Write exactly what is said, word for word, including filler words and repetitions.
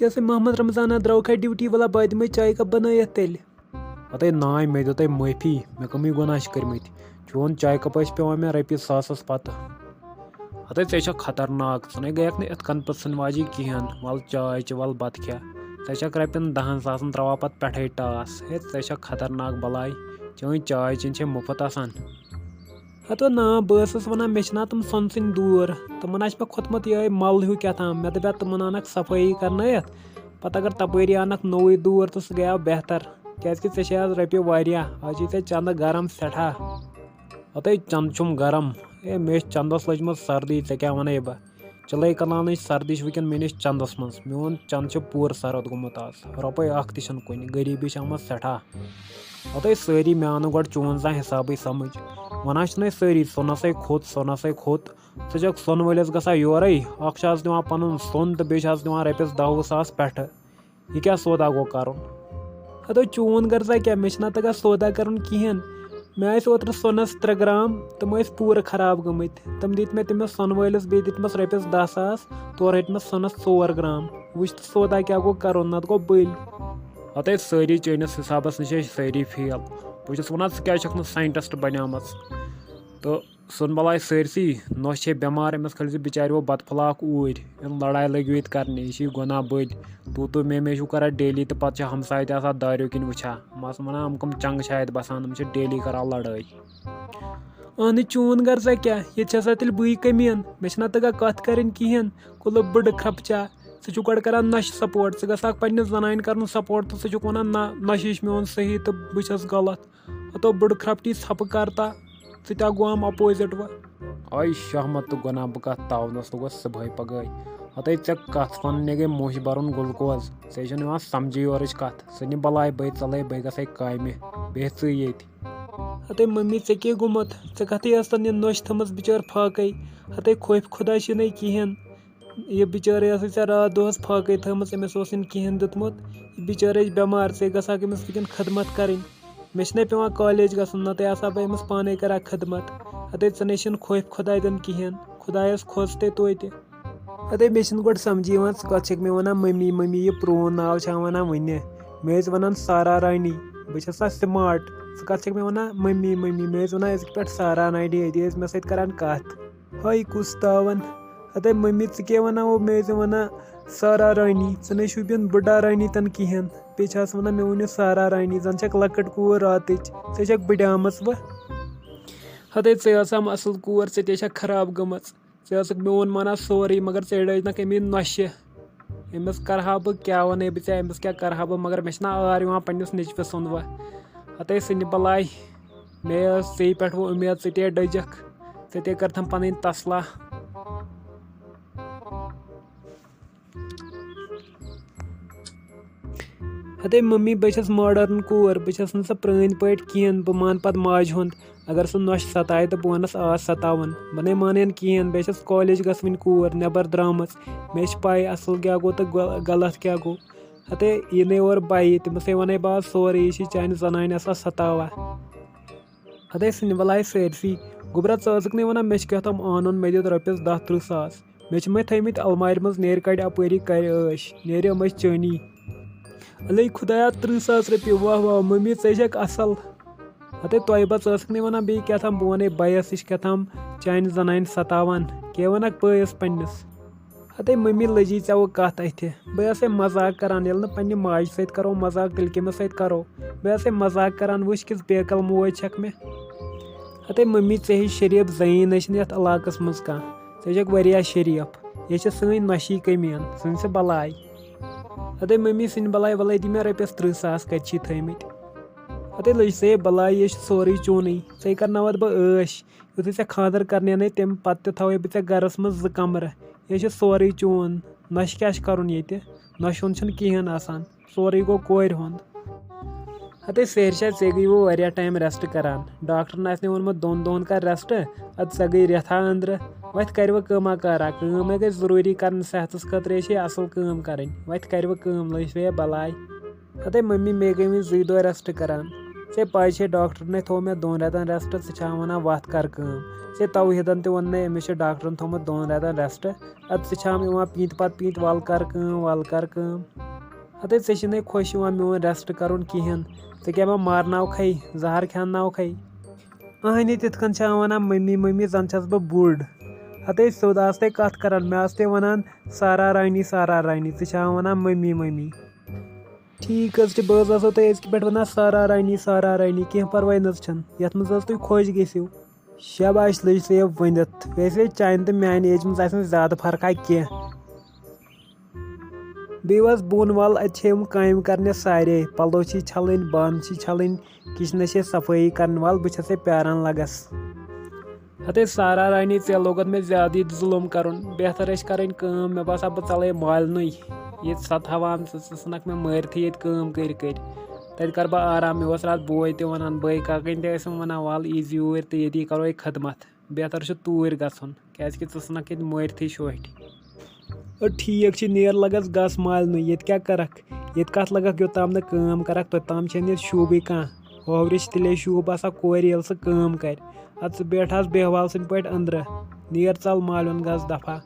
تیٚلہِ سُہ محمد رمضانہ درٛاوکھا ڈیوٹی ولا بہٕ دِمے چایہِ کپ بنٲیِتھ تیٚلہِ۔ ہتے ناے، مےٚ دِتَے معٲفی، مےٚ کَمٕے گۄناہ چھِ کٔرمٕتۍ۔ چون چایہِ کپ ٲسۍ پٮ۪وان مےٚ رۄپیہِ ساسَس پَتہٕ۔ ہتے ژےٚ چھَکھ خطرناک، ژٕ نَے گٔیَکھ نہٕ یِتھ کٔنۍ پَتہٕ سُنہِ واجی کِہیٖنۍ۔ وَل چاے چہِ، وَل بَتہٕ کھےٚ۔ ژےٚ چھَکھ رۄپیَن دَہَن ساسَن ترٛاوان پَتہٕ پٮ۪ٹھَے ٹاس۔ ہے ژےٚ چھَکھ خطرناک بَلاے، چٲنۍ چاے چیٚنۍ چھےٚ مُفت آسان۔ ہتو نا، بہٕ ٲسٕس وَنان مےٚ چھِنہ تِم سۄنہٕ سٕنٛدۍ دوٗر، تِمَن آسہِ مےٚ کھوٚتمُت یِہوٚے مَل ہیوٗ کیٛاہ تام۔ مےٚ دَپیٛا تِمَن اَنَکھ صفٲیی کَرنٲیِتھ، پَتہٕ اگر تَپٲری اَنَکھ نوٚوُے دوٗر تہٕ سُہ گٔیو بہتر، کیٛازِکہِ ژےٚ چھے آز رۄپیہِ واریاہ، آز چھے ژےٚ چَندٕ گرم سٮ۪ٹھاہ۔ ہتے چَندٕ چھُم گرم، ہے مےٚ ٲسۍ چَندَس لٔجمٕژ سردی، ژےٚ کیٛاہ وَنَے بہٕ؟ چِلَے کَلانٕچ سردی چھِ وٕنکٮ۪ن میٛٲنِس چَندَس منٛز، میون چَندٕ چھُ پوٗرٕ سرد گوٚمُت آز، رۄپَے اَکھ تہِ چھَنہٕ کُنہِ، غریٖبی چھِ آمٕژ سٮ۪ٹھاہ۔ ہتے سٲری، مےٚ آو نہٕ گۄڈٕ چون زانٛہہ حِسابٕے سَمٕجھ۔ وَنان چھِنَے سٲری، سۄنَسَے کھوٚت، سۄنَسَے کھوٚت۔ ژٕ چھَکھ سۄنہٕ وٲلِس گژھان یورَے، اَکھ چھِ آز دِوان پَنُن سۄن تہٕ بیٚیہِ چھِ آز دِوان رۄپیَس دَہ وُہ ساس پٮ۪ٹھٕ۔ یہِ کیٛاہ سودا گوٚو کَرُن؟ ہَتو چون غرضا کیٛاہ؟ مےٚ چھِنہ تَگان سودا کَرُن کِہیٖنۍ۔ مےٚ ٲسۍ اوترٕ سۄنَس ترٛےٚ گرٛام، تِم ٲسۍ پوٗرٕ خراب گٔمٕتۍ۔ تِم دِتۍ مےٚ تٔمِس سۄنہٕ وٲلِس، بیٚیہِ دِتمَس رۄپیَس دَہ ساس، تورٕ ہیٚتمَس سۄنَس ژور گرٛام۔ وٕچھ تہٕ سودا کیٛاہ گوٚو کَرُن، نَتہٕ گوٚو بٔلۍ۔ ہَتَے سٲری چٲنِس حِسابَس نِش ٲسۍ سٲری فیل۔ بہٕ چھُس وَنان، ژٕ کیٛازِ چھَکھ نہٕ ساینٹِسٹ بَنیٛامٕژ؟ تہٕ سۄن بَلاے سٲرسٕے، نۄش چھے بٮ۪مار، أمِس کھٲلۍ زِ بِچارِ وۄنۍ بَتہٕ پھوٚلہ اَکھ اوٗرۍ۔ یِم لڑایہِ لٔگِو ییٚتہِ کَرنہِ، یہِ چھِ یہِ گۄناہ بٔلۍ۔ تو تو میں میں چھُو کَران ڈیلی تہٕ پَتہٕ چھِ ہمساے تہِ آسان داریو کِنۍ وٕچھان۔ مَس وَنان، یِم کَم چنٛگہٕ چھِ اَتہِ بَسان، یِم چھِ ڈیلی کَران لڑٲے۔ اہنہِ چون غرضا کیٛاہ؟ ییٚتہِ چھِ آسان تیٚلہِ بٕے کٔمیٖن، مےٚ چھِنہ تَگان کَتھ کَرٕنۍ کِہیٖنۍ۔ کُلہٕ بٕڈٕ کھرٛپہٕ چا، ژٕ چھُکھ گۄڈٕ کَران نۄشہِ سپوٹ، ژٕ گژھکھ پنٛنِس زَنانہِ کَرُن سپوٹ تہٕ ژٕ چھُکھ وَنان، نہ، نۄشہِ چھِ میون صحیح تہٕ بہٕ چھَس غلط۔ ہتو بٕڈٕ کھرٛپٹی ژھپہٕ کر تا، ژٕ تہِ ہا گوٚوام اپوزٹ وۄنۍ۔ آے شہمت تہٕ گۄناہ بہٕ کتھ تاونس لوٚگُس صبحٲے پگہٲے۔ ہتے ژےٚ کتھ وننہِ گٔے موٚہۍ برُن گلوکوز۔ ژےٚ چھُنہٕ یِوان سمجھے یورٕچ کتھ۔ ژٕ نہِ بلاے بٔے ژلے، بٔے گژھے کامہِ۔ بیٚہہ ژٕے ییٚتہِ۔ ہتے ممی، ژےٚ کیٛاہ گوٚمُت؟ ژےٚ کتھٕے ٲس تن یہِ نۄش تھٲمٕژ بچٲر فاقے۔ ہتے خوفہِ خۄدا چھُے نَے کِہیٖنۍ۔ یہِ بِچٲرٕے ٲسٕے ژےٚ راتھ دۄہَس فاقَے تھٲومٕژ، أمِس اوس نہٕ کِہیٖنۍ دیُتمُت۔ یہِ بِچٲرٕے چھِ بٮ۪مار، ژے گژھکھ أمِس وٕنکٮ۪ن خدمت کَرٕنۍ۔ مےٚ چھِنَے پٮ۪وان کالیج گژھُن، نَتہٕ آسہٕ ہا بہٕ أمِس پانَے کَران خدمت۔ اَدَے ژٕ نَے چھِنہٕ خوفہِ خۄداے تہِ نہٕ کِہیٖنۍ، خۄدایَس کھوژ تہِ توتہِ۔ اَدَے مےٚ چھِنہٕ گۄڈٕ سَمجھی یِوان، ژٕ کَتھ چھَکھ مےٚ وَنان مٔمی مٔمی، یہِ پرٛون ناو چھَکھ وَنان وٕنہِ۔ مےٚ ٲسۍ وَنان سارا رانی، بہٕ چھَس سا سٕماٹ، ژٕ کَتھ چھَکھ مےٚ وَنان مٔمی مٔمی، مےٚ ٲسۍ وَنان أزکہِ پٮ۪ٹھ سارا رانی، أتی ٲسۍ مےٚ سۭتۍ کَران کَتھ۔ ہاے کُس تاوَن۔ ہتے مٔمی، ژٕ کیٛاہ وَنان ہو مےٚ ٲسۍ وَنان سارا رانی، ژٕ نَے شوٗبِن بٕڈا رانی تَن کِہیٖنۍ۔ بیٚیہِ چھِ آسہٕ وَنان مےٚ ؤنِو سارا رانی، زَن چھَکھ لۄکٕٹ کوٗر راتٕچ، ژٕ چھَکھ بٕڈیمٕژ وۄنۍ۔ ہتے ژٕ ٲسہٕ ہم اَصٕل کوٗر، ژےٚ تے چھَکھ خراب گٔمٕژ۔ ژےٚ ٲسٕکھ میون مانان سورُے، مگر ژےٚ رٲوۍ نَکھ أمۍ یہِ نۄشہِ۔ أمِس کَرٕ ہا بہٕ کیٛاہ وَنَے بہٕ ژےٚ، أمِس کیٛاہ کَرٕ ہا بہٕ، مگر مےٚ چھِنہ آر یِوان پنٛنِس نیٚچوِس سُنٛد وۄنۍ۔ ہتے سٕنہِ بَلاے، مےٚ ٲس ژے پٮ۪ٹھ وۄنۍ اُمید، ژٕ تے ڈٔجِکھ، ژےٚ تے کٔرتھَم پَنٕنۍ تسلا۔ ہتے مٔمی، بہٕ چھَس ماڈٲرٕن کوٗر، بہٕ چھَس نہٕ سۄ پرٛٲنۍ پٲٹھۍ کِہیٖنۍ، بہٕ مانہٕ پَتہٕ ماجہِ ہُنٛد۔ اگر سُہ نۄشہِ ستایہِ تہٕ بہٕ وَنَس آ ستاوُن، بہٕ نے مانَن کِہیٖنۍ۔ بیٚیہِ چھَس کالیج گژھوٕنۍ کوٗر، نٮ۪بر درٛامٕژ۔ مےٚ چھِ پَے اَصٕل کیٛاہ گوٚو تہٕ غ-، غلط کیٛاہ گوٚو۔ ہتے یہِ نے اورٕ بَیہِ، تٔمِس ہے وَنے بہٕ آز سورُے، یہِ چھِ چانہِ زَنانہِ آسان ستاوان۔ ہتے سٕنہِ بَلایہِ سٲرسٕے۔ گوٚبرا، ژٕ ٲسٕکھ نے وَنان مےٚ چھِ کیٛاہ تام اَنُن، مےٚ دیُت رۄپیَس دَہ تٕرٛہ ساس۔ مےٚ چھِ مٔتۍ تھٲیمٕتۍ المارِ منٛز، نیرِ کَڑِ اَپٲری کَرِ عٲش، نیرِ یِمَے چٲنی۔ اَلے خۄدایا، تٕرٛہ ساس رۄپیہِ، واہ واہ، مٔمی ژٕ چھَکھ اَصٕل۔ ہتے طیبہ، ژٕ ٲسٕکھ نَے وَنان بیٚیہِ کیٛاہ تام، بہٕ وَنے بَیَس، یہِ چھِ کیٛاہ تام چانہِ زَنانہِ ستاوان، کیٛاہ وَنَکھ بٲیِس پنٛنِس؟ ہتے مٔمی لٔجی ژےٚ وۄنۍ کَتھ اَتھِ، بہٕ ٲسَے مزاق کَران، ییٚلہِ نہٕ پنٛنہِ ماجہِ سۭتۍ کَرو مزاق، تیٚلہِ کٔمِس سۭتۍ کَرو؟ بہٕ ٲسَے مزاق کَران، وٕچھ کِژھ بے عقل موج چھَکھ مےٚ۔ ہتے مٔمی، ژےٚ ہِش شریٖف زٔنی نَے چھِنہٕ یَتھ علاقَس منٛز کانٛہہ، ژےٚ چھَکھ واریاہ شریٖف، یہِ چھِ سٲنۍ نۄشی کٔمیٖن، ژھٕن سا بَلاے۔ ہتے مٔمی سٕنٛدِ بَلاے، وَلَے دِ مےٚ رۄپیَس تٕرٛہ ساس، کَتہِ چھی تھٲیمٕتۍ؟ ہتے لٔج سا ہے بَلاے، یہِ چھِ سورُے چونُے، ژے کَرناوَتھ بہٕ عٲش۔ یُتھُے ژےٚ خانٛدَر کَرناونے، تَمہِ پَتہٕ تہِ تھاوَے بہٕ ژےٚ گَرَس منٛز زٕ کَمرٕ۔ یہِ چھِ سورُے چون۔ نۄشہِ کیٛاہ چھِ کَرُن ییٚتہِ؟ نۄشہِ ہُنٛد چھُنہٕ کِہیٖنۍ آسان۔ سورُے گوٚو کورِ ہُنٛد۔ ہتے سیرِ شاہ، ژےٚ گٔیہِ وۄنۍ واریاہ ٹایم rest کَران۔ ڈاکٹرَن آسہِ نے ووٚنمُت دۄن دۄہَن کَر rest، اَدٕ ژےٚ گٔے رٮ۪تھا أنٛدرٕ۔ وۄتھ کَرِ وۄنۍ کٲما کارا، کٲم ہے گژھِ ضروٗری کَرٕنۍ صحتَس خٲطرٕ، یہِ چھے اَصٕل کٲم کَرٕنۍ۔ وۄتھ کَرِ وۄنۍ کٲم، لٔج وۄنۍ بَلاے۔ ہتے مٔمی، مے گٔے وۄنۍ زٕے دۄہ rest کَران۔ ژےٚ پَے چھے ڈاکٹرنٕے تھوٚو مےٚ دۄن رٮ۪تَن ریسٹ، ژٕ چھا وَنان وَتھ کَر کٲم؟ ژےٚ توحیٖدَن تہِ ووٚن مےٚ، أمِس چھُ ڈاکٹرَن تھوٚومُت دۄن رٮ۪تَن ریسٹ، اَدٕ ژٕ چھام یِوان پیٖنتہِ پَتہٕ پیٖنتہِ، وَلہٕ کَر کٲم، وَلہٕ کَر کٲم۔ ہَتے ژےٚ چھِنَے خۄش یِوان میون ریسٹ کَرُن کِہیٖنۍ، ژٕ کیٛاہ مےٚ مارناوکھَے، زَہر کھیٛاناوکھَے؟ اَہنہِ تِتھ کٔنۍ چھِ وَنان مٔمی مٔمی، زَن چھَس بہٕ بُڈ۔ ہَتے سیوٚد آستے کَتھ کَران، مےٚ آستے وَنان سارا رانی سارا رانی، ژٕ چھا وَنان مٔمی مٔمی؟ ٹھیٖک حظ چھِ، بہٕ حظ آسو تۄہہِ أزکہِ پٮ۪ٹھ وَنان سارا رانی سارا رانی، کینٛہہ پَرواے نہ حظ چھَنہٕ، یَتھ منٛز حظ تُہۍ خۄش گٔژھِو۔ شاباش لٔج ژےٚ یہِ ؤنِتھ، ویسے چانہِ تہٕ میانہِ ایجہِ منٛز آسہِ نہٕ زیادٕ فرقا کینٛہہ۔ بیٚیہِ وَس بۄن وَل، اَتہِ چھِ یِم کامہِ کَرنہِ سارے، پَلو چھِ چھَلٕنۍ، بانہٕ چھِ چھَلٕنۍ، کِچنَس چھِ صفٲیی کَرٕنۍ، وَل بہٕ چھَسے پیاران لَگَس۔ ہَتے سارا رانی، ژےٚ لوگُتھ مےٚ زیادٕ ییٚتہِ ظُلُم کَرُن، بہتر ٲسۍ کَرٕنۍ کٲم، مےٚ باسان بہٕ ژَلے مالنٕے، ییٚتہِ سَتہٕ ہاوان ژٕ، ژٕ ژھٕنَکھ مےٚ مٲرتھٕے ییٚتہِ کٲم کٔرۍ کٔرۍ، تَتہِ کَرٕ بہٕ آرام، مےٚ اوس راتھ بوے تہِ وَنان، بٲے کاکَنۍ تہِ ٲسِم وَنان وَل یی زِ یوٗرۍ تہٕ ییٚتی کَرو أسۍ خدمت۔ بہتر چھُ توٗرۍ گژھُن، کیٛازِکہِ ژٕ ژھٕنَکھ ییٚتہِ مٲرتھٕے شوٹھۍ۔ او ٹھیٖک چھِ، نیر لَگَس گَس مالنٕے، ییٚتہِ کیٛاہ کَرَکھ؟ ییٚتہِ کَتھ لَگَکھ، یوٚتام نہٕ کٲم کَرَکھ، توٚتام چھَنہٕ ییٚتہِ شوٗبٕے کانٛہہ۔ ہوورِچ تیٚلے شوٗب آسان کورِ، ییٚلہِ سُہ کٲم کَرِ۔ اَدٕ ژٕ بیٹھ آس بیٚہوال سٕنٛدۍ پٲٹھۍ أنٛدرٕ، نیر ژَل مالیُن گَس دَفا۔